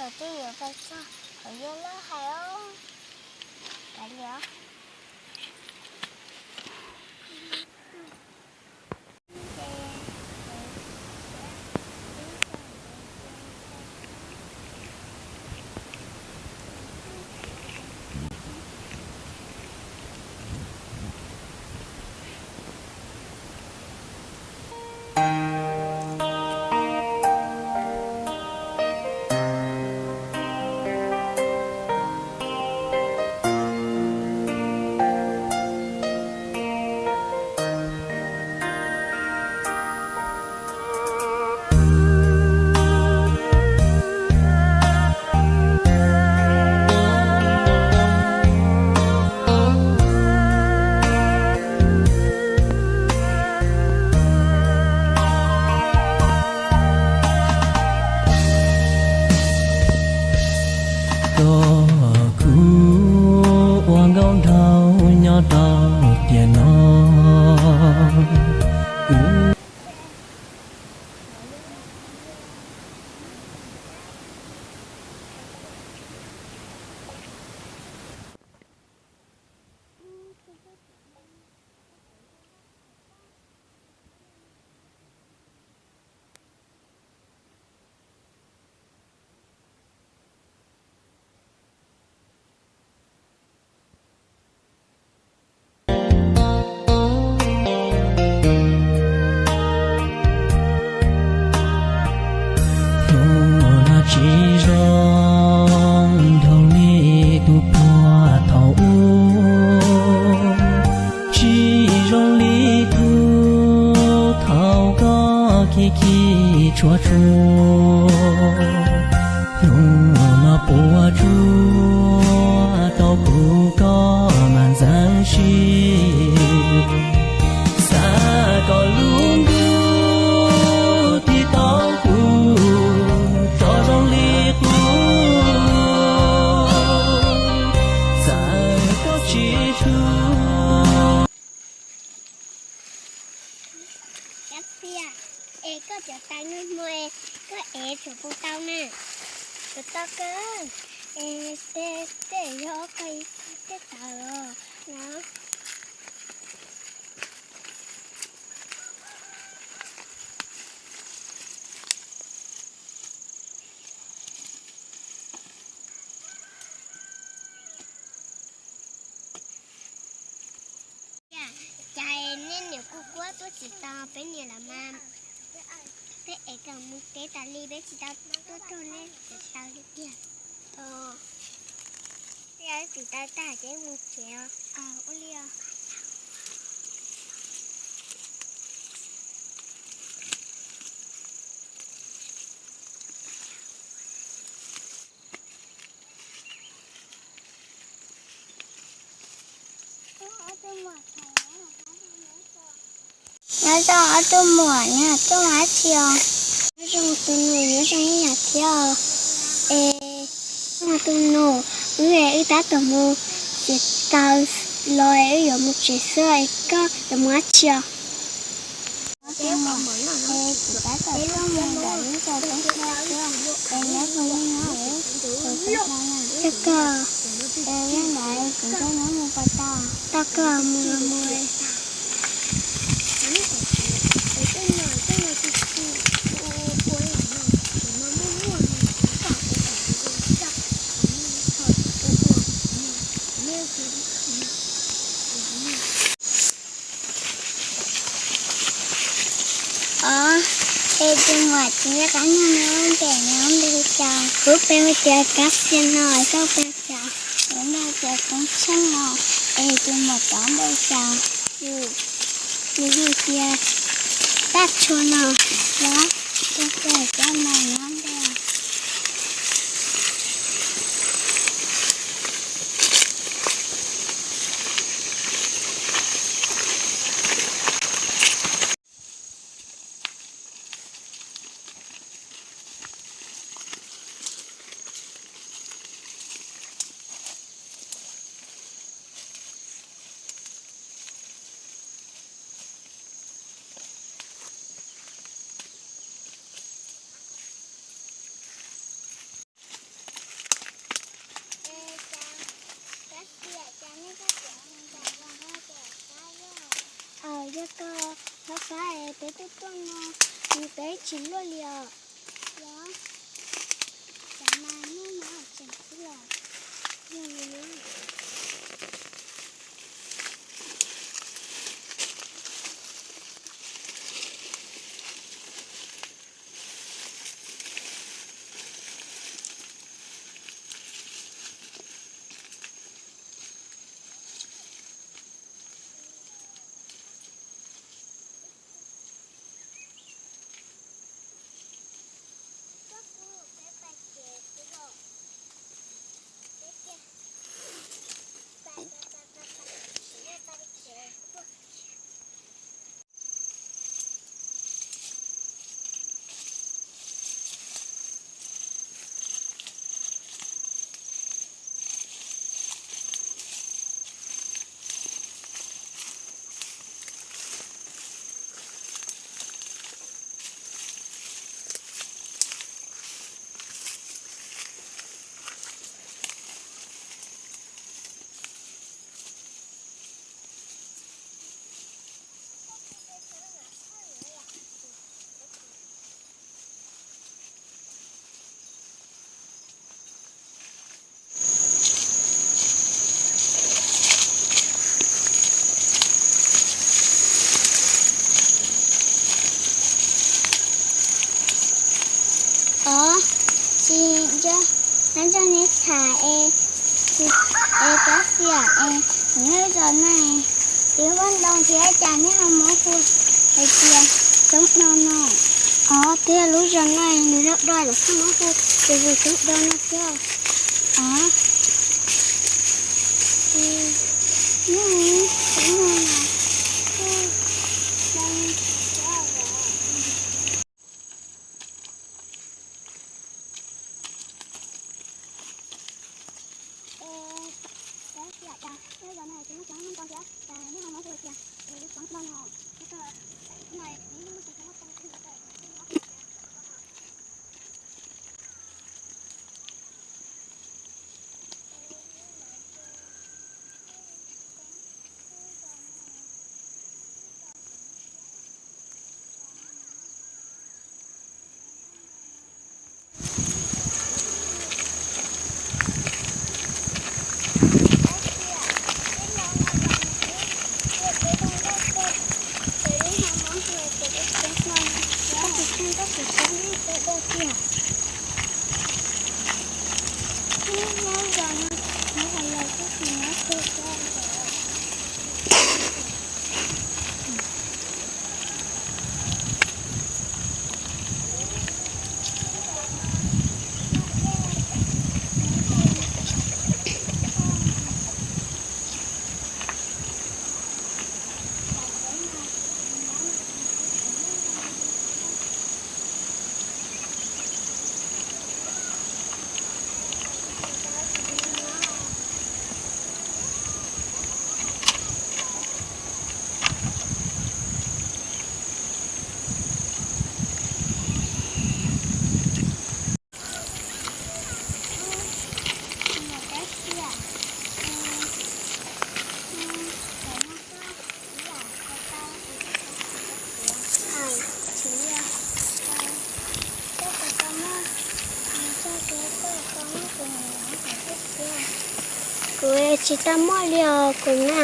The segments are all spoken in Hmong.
Twb yuav pais txog qhov yog loj heev os. Kav liam. Koj kuj ua nkauj nraug nyob rau tiam no. Hnub no tsis zoo dhau li tus puag thaum ub, tsis zoo li tus thaum koj khib khib tshuaj tshuaj. Hnub no puas tsuaj tau kuv koj mas ntxeev siab, xav kom lub ntuj tiv tau kuv tso zoo li qub, txawm koj tsis tuag. Kab Xia, es koj cov tais nag hmo es koj ev tsuas puas tau na? Puas tau kawg, es tej, tej yog koj tej tawv os na. Cas nej niam kuj kuab tuaj tsis tau peb niam lawm mas, peb ev kom mus teb tas li peb tsis tau tuaj raug nej cov taw li tiag. Peb tsis tau tag ces mus tsev os. Ua li os. Nyob zoo ob tug muam, nyob zoo dab tsi os? Nyob zoo tus nus, nyob zoo ib yam thiab os. Es, tus nus, wb es wb tab tom mus txiav taws los es wb yuav mus tsev xwb es koj yuav mus dab tsi os? Ob tug muam, es kuv tab tom tuaj mus nram lub zos Toob Hlau xwb, es nyob puas yeej nyob es kuv Toob Hlau na? Txog kawg, es yog ntawd kuv nrog nyob mus puas tau? Tau kawg, mus los mus. Os, es tus muam txiv qab nyuag no npe npe hu cas? Kuv npe hu tias Kab Xia no, koj npe hu cas? Kuv npe hu tias Koob Tsheej no. Es tus muam tod npe hu cas? Kuv hu tias Paj Tshua no. Los, tus muam tod no nyob npe. Yog koj, Hlob Fab, peb tuaj tuaj no, nws peb tsis luaj li os. Los, xav mas hnub no tseem xwb los, yog li na. Os, tsis nco, nco neb tham es, es kab xiam es, nyob zos no, twb muaj ntoo thiab cas neb ho muab hu hais tias coob no no? Os, twb yog lub zos no nws loj dua lawm thiaj muab hu tias coob no no thiab. Os, nyob coob no no, Kuv tsis tau muaj li os kuv na.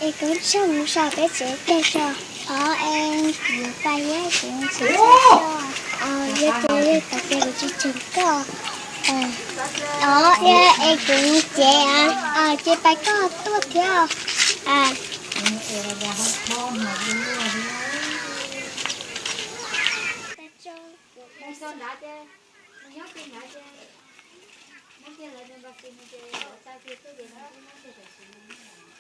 Es kuv tsis mus so peb tsev tag so. Os, es kuv pais yog kuv tsev tag so. Yog ces yog tas ces kuv tsis tseg koj. Os, es kuv mus tsev, ces pais koj tuaj thiab. Nrad ces, nws nyob kiag nrad ces, nyob kiag lawv npaj tis no ces lawv tag kis xwb ces nws twb nyob kiag tam sim no.